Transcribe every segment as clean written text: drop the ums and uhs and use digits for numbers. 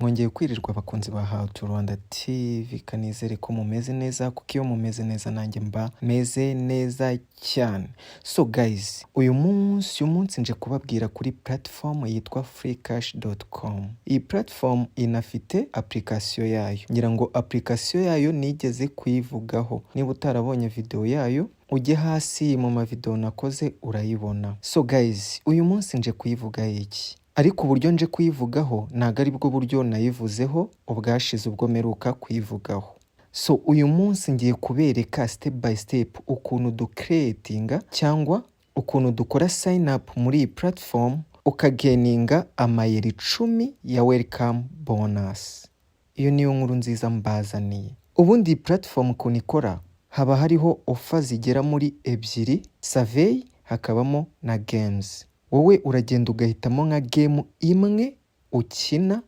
Mwongeye kwirirwa, abakunzi ba How to Rwanda TV. Kanizere ko mumeze neza, kuko iyo mumeze neza nanjye mba meze neza cyane. So guys, uyu munsi nje kubabwira kuri platform yitwa freecash.com. Iyi platform inafite application yayo. Ngira ngo application yayo nigeze kuyivugaho. Niba utarabonye video yayo, ujye hasi mu mavideo nakoze urayibona. So guys, uyu munsi nje kuyivuga iki? Ariko uburyo nje kuyivugaho ntabwo ari bwo buryo nayivuzeho ubwashize, ubwo mperuka kuyivugaho. So uyu munsi ngiye kubereka step by step ukuntu ducreatinga cyangwa ukuntu dukora sign up muri iyi platform, ukagaininga amayero 10 ya welcome bonus. Iyo niyo nkuru nziza mbazaniye. Ubundi iyi platform ukuntu ikora, haba hariho offer zigera muri ebyiri: survey, hakabamo na games. Wowe uragenda ugahitamo nka game imwe ukina.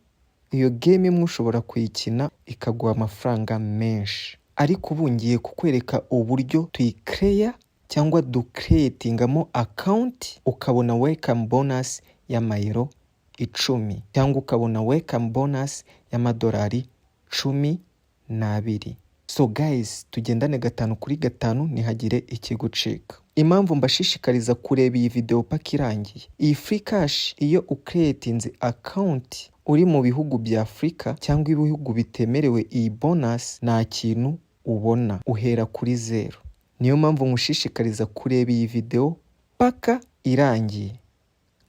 Iyo game imwe ushobora kuyikina ikaguha amafaranga menshi, ariko ubu ngiye kukwereka uburyo tuyicreya cyangwa ducreatingamo account, ukabona welcome bonus y'amayero 10 cyangwa ukabona welcome bonus y'amadolari 12. So guys, tugendane gatanu kuri gatanu, ntihagire ikigucika. Impamvu mbashishikariza kureba iyi video paka irangiye: iyi Free Cash, iyo ucreatinze account uri mu bihugu bya Afurika cyangwa ibihugu bitemerewe iyi bonus, nta kintu ubona, uhera kuri zero. Niyo mpamvu nkushishikariza kureba iyi video paka irangiye,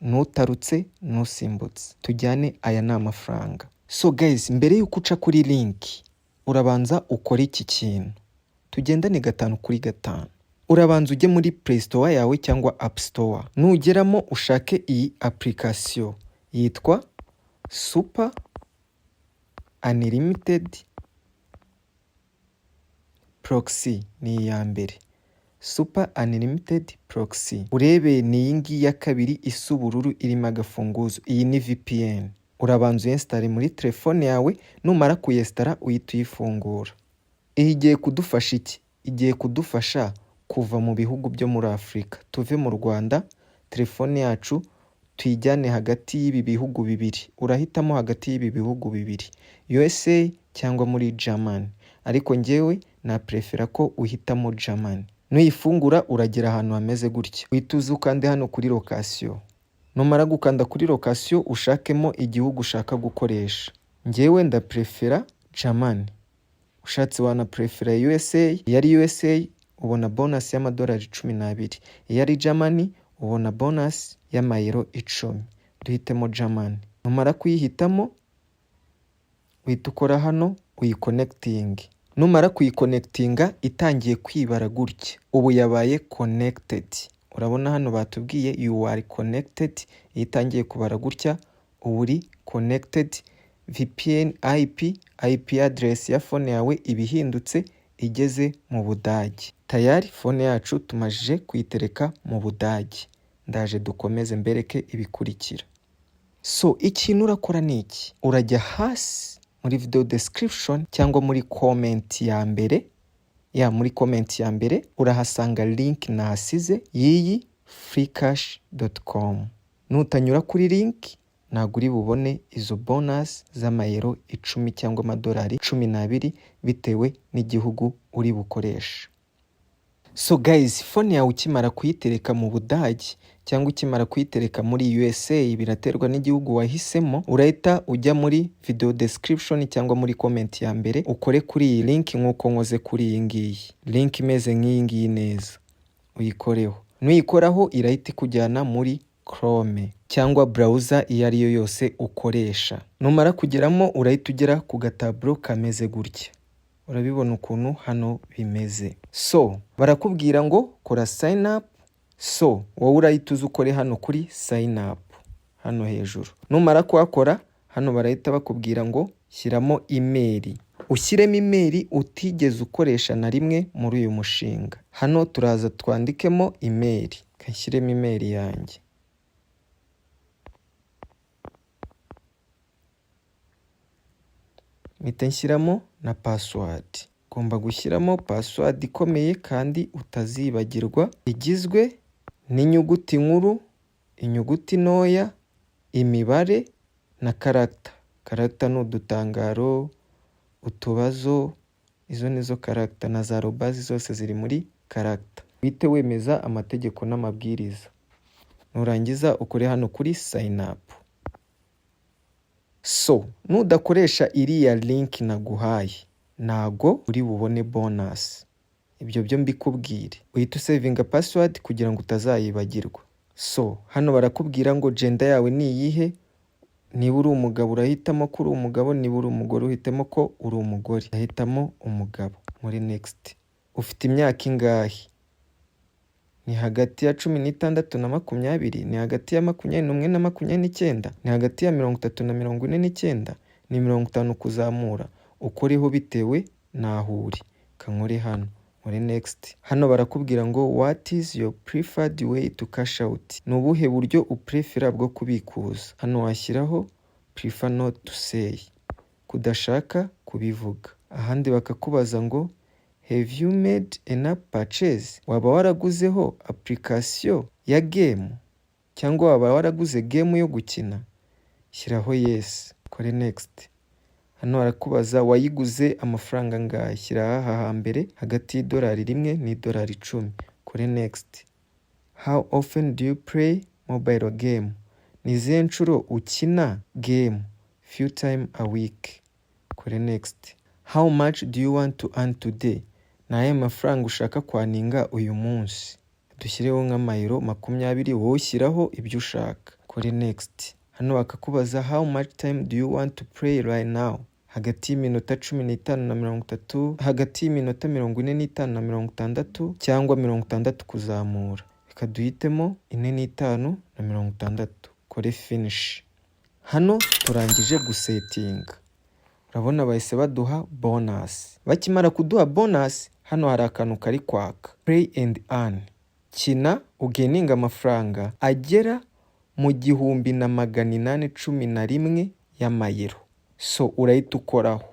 ntutarutse, ntusimbutse. Tujyane, aya ni amafaranga. So guys, mbere y'uko uca kuri link, urabanza ukore iki kintu. Tugendane gatanu kuri gatanu. Urabanza ujye muri Play Store yawe cyangwa App Store. Nugeramo ushake iyi application yitwa Super Unlimited Proxy. Ni iya mbere, Super Unlimited Proxy. Urebe, ni iyi ngiyi ya kabiri isa ubururu irimo agafunguzo. Iyi ni VPN. Urabanza uyinstalle muri telefone yawe. Numara kuyinstalla, uhita uyifungura. Iyi igiye kudufasha iki? Igiye kudufasha kuva mu bihugu byo muri Afurika, tuve mu Rwanda, telefone yacu tuyijyane hagati y'ibi bihugu bibiri. Urahitamo hagati y'ibi bihugu bibiri, USA cyangwa muri Germany, ariko njyewe naprefera ko uhitamo Germany. Nuyifungura uragera ahantu hameze gutya, uhita uza ukande hano kuri location. Numara gukanda kuri location, ushakemo igihugu ushaka gukoresha. Njyewe ndaprefera Germany, ushatse wanaprefera USA. Iyo ari USA ubona bonus y'amadolari 12, iyo ari Germany ubona bonus y'amayero 10. Duhitemo Germany. Numara kuyihitamo, uhita ukora hano uyiconnectinge. Numara kuyiconnectinga, itangiye kwibara gutya, ubu yabaye connected. Urabona hano batubwiye "You are connected". Iyo itangiye kubara gutya, uba uri connected. VPN IP address ya phone yawe iba ihindutse, igeze mu Budage. Tayari phone yacu tumajije kuyitereka mu Budage. Ndaje dukomeze mbereke ibikurikira. So ikintu urakora ni iki? Urajya hasi muri video description cyangwa muri comment ya mbere, ya muri comment ya mbere urahasanga link nahasize y'iyi freecash.com. Nutanyura kuri link, ntabwo uri bubone izo bonus z'amayero 10 cyangwa amadolari 12, bitewe n'igihugu uri bukoresha. So guys, phone yawe ukimara kuyitereka mu Budage cyangwa ukimara kuyitereka muri USA, biraterwa n'igihugu wahisemo, urahita ujya muri video description cyangwa muri comment ya mbere, ukore kuri iyi link nk'uko nkoze kuri iyi ngiyi. Link imeze nk'iyi ngiyi neza, uyikoreho. Nuyikoraho, irahita ikujyana muri Chrome cyangwa browser iyo ari yo yose ukoresha. Numara kugeramo, urahita ugera ku gataburo kameze gutya. Urabibona ukuntu hano bimeze. So barakubwira ngo kora sign up. So wowe urahita uza ukore hano kuri sign up hano hejuru. Numara kuhakora, hano barahita bakubwira ngo shyiramo email. Ushyiremo email utigeze ukoresha na rimwe muri uyu mushinga. Hano turaza twandikemo email. Nshyiremo email yanjye, mpita nshyiramo na password. Ugomba gushyiramo password ikomeye kandi utazibagirwa, igizwe n'inyuguti nkuru, inyuguti ntoya, imibare na character. Character ni udutangaro, utubazo, izo nizo character, na za arobase zose ziri muri character. Uhite wemeza amategeko n'amabwiriza, nurangiza ukore hano kuri sign up. So nudakoresha iriya link naguhaye, ntago uri bubone bonus, ibyo byo mbikubwire. Uhita usavinga password kugira ngo utazayibagirwa. So hano barakubwira ngo gender yawe ni iyihe? Niba uri umugabo urahitamo ko uri umugabo, niba uri umugore uhitemo ko uri umugore. Ahitamo umugabo muri next. Ufite imyaka ingahe? Ni hagati ya 16 na 20? Ni hagati ya 21 na 29? Ni hagati ya 30 na 49? Ni 50 kuzamura? Ukoreho bitewe n'aho uri. Kankore hano muri next. Hano barakubwira ngo "What is your preferred way to cash out?" Ni ubuhe buryo uprefera bwo kubikuza? Hano washyiraho "prefer not to say", kudashaka kubivuga. Ahandi bakakubaza ngo "Have you made an app purchase?" Waba waraguzeho application ya game cyangwa waba waraguze game yo gukina? Shyiraho yes, kore next. Hano barakubaza wayiguze amafaranga angahe? Shyira aha hambere, hagati y'idolari 1 n'idolari 10, kore next. "How often do you play mobile game?" Ni izihe nshuro ukina game? Few time a week, kore next. "How much do you want to earn today?" Ni ayahe mafaranga ushaka kwearninga uyu munsi? Dushyireho nk'amayero 20, wowe ushyiraho ibyo ushaka, kore next. Hano bakakubaza "How much time do you want to play right now?" Hagati y'iminota 15 na 30, hagati y'iminota 45 na 60, cyangwa 60 kuzamura. Reka duhitemo 45 na 60, kore finish. Hano turangije gusettinga. Urabona bahise baduha bonus. Bakimara kuduha bonus, hano hari akantu kari kwaka, play and earn, kina ugaininga amafaranga agera mu 1811 y'amayero. So urahita ukoraho.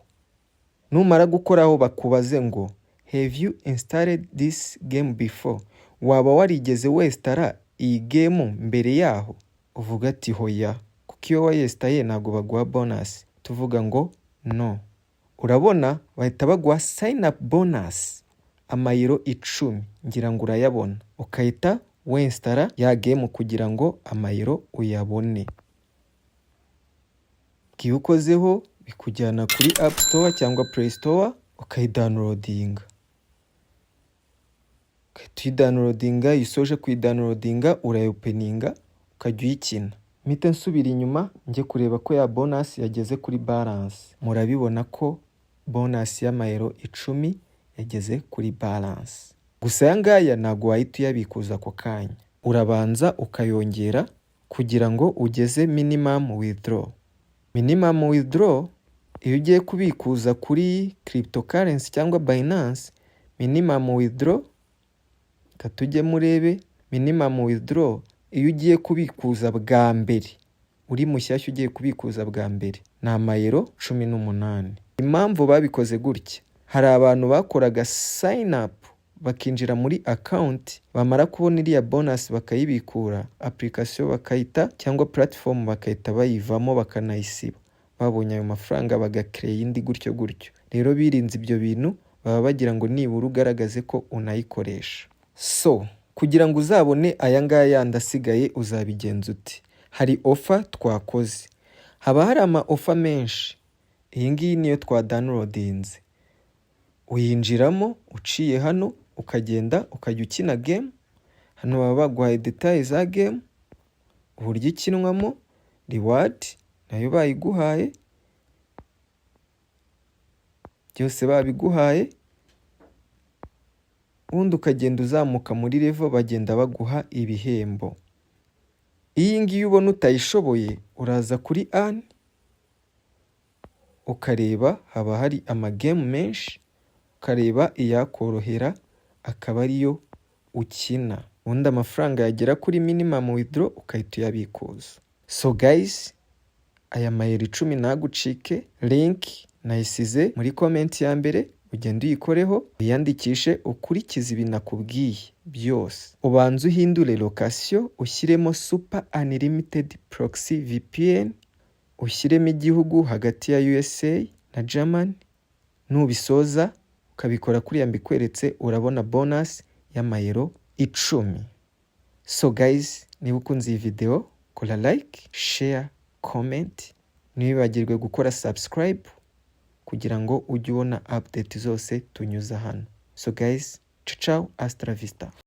Numara gukoraho bakubaze ngo "Have you installed this game before?" Waba warigeze winstalla iyi game mbere yaho? Uvuga ati hoya, kuko iyo wayinstaye ntabwo baguha bonus. Tuvuga ngo no. Urabona bahita baguha sign up bonus, amayero 10, ngira ngo urayabona, ukahita winstalla ya game kugira ngo amayero uyabone. Iyo ukozeho bikujyana kuri App Store cyangwa Play Store, ukayidownloadinga, ugahita uyidownloadinga. Iyo usoje kuyidownloadinga urayopeninga ukajya uyikina. Mpite nsubira inyuma njye kureba ko ya bonus yageze kuri balance. Murabibona ko bonus y'amayero 10 yageze kuri balance. Gusa aya ngaya ntabwo wahita uyabikuza ako kanya, urabanza ukayongera kugira ngo ugeze minimum withdraw. Minimum withdraw, iyo ugiye kubikuza kuri cryptocurrency cyangwa Binance, minimum withdraw, reka tujye murebe minimum withdraw. Iyo ugiye kubikuza bwa mbere, uri mushyashya ugiye kubikuza bwa mbere, ni amayero 18. Impamvu babikoze gutya, hari abantu bakoraga sign up bakinjira muri account, bamara kubona iriya bonus bakayibikura, application bakayita cyangwa platform bakahita bayivamo bakanayisiba, babonye ayo mafaranga bagakereya indi, gutyo gutyo. Rero birinze ibyo bintu, baba bagira ngo nibura ugaragaze ko unayikoresha. So kugira ngo uzabone aya ngaya yandi asigaye uzabigenza ute? Hari offer twakoze, haba hari ama offer menshi. Iyi ngiyi niyo twadownloadinze. Uyinjiramo uciye hano, ukagenda ukajya ukina game. Hano baba baguhaye détails za game, uburyo ikinwamo, reward nayo bayiguhaye, byose babiguhaye. Ubundi ukagenda uzamuka muri level, bagenda baguha ibihembo. Iyi ngiyi ubona utayishoboye, uraza kuri earn ukareba, haba hari amagame menshi, ukareba iyakorohera akaba ariyo ukina, ubundi amafaranga yagera kuri minimum withdraw ukahita uyabikuza. So guys, aya mayero 10 ntagucike. Link nayisize muri comment ya mbere, ugende uyikoreho, wiyandikishe, ukurikize ibi nakubwiye byose. Ubanze uhindure location, ushyiremo Super Unlimited Proxy VPN. Ushyiremo igihugu hagati ya USA na Germany. Nubisoza ukabikora kuriya mbikweretse, urabona bonus y'amayero 10. So guys, niba ukunze iyi video, kora like, share, comment, ntiwibagirwe gukora subscribe kugira ngo ujye ubona update zose tunyuza hano. So guys, ciao ciao, hasta la vista.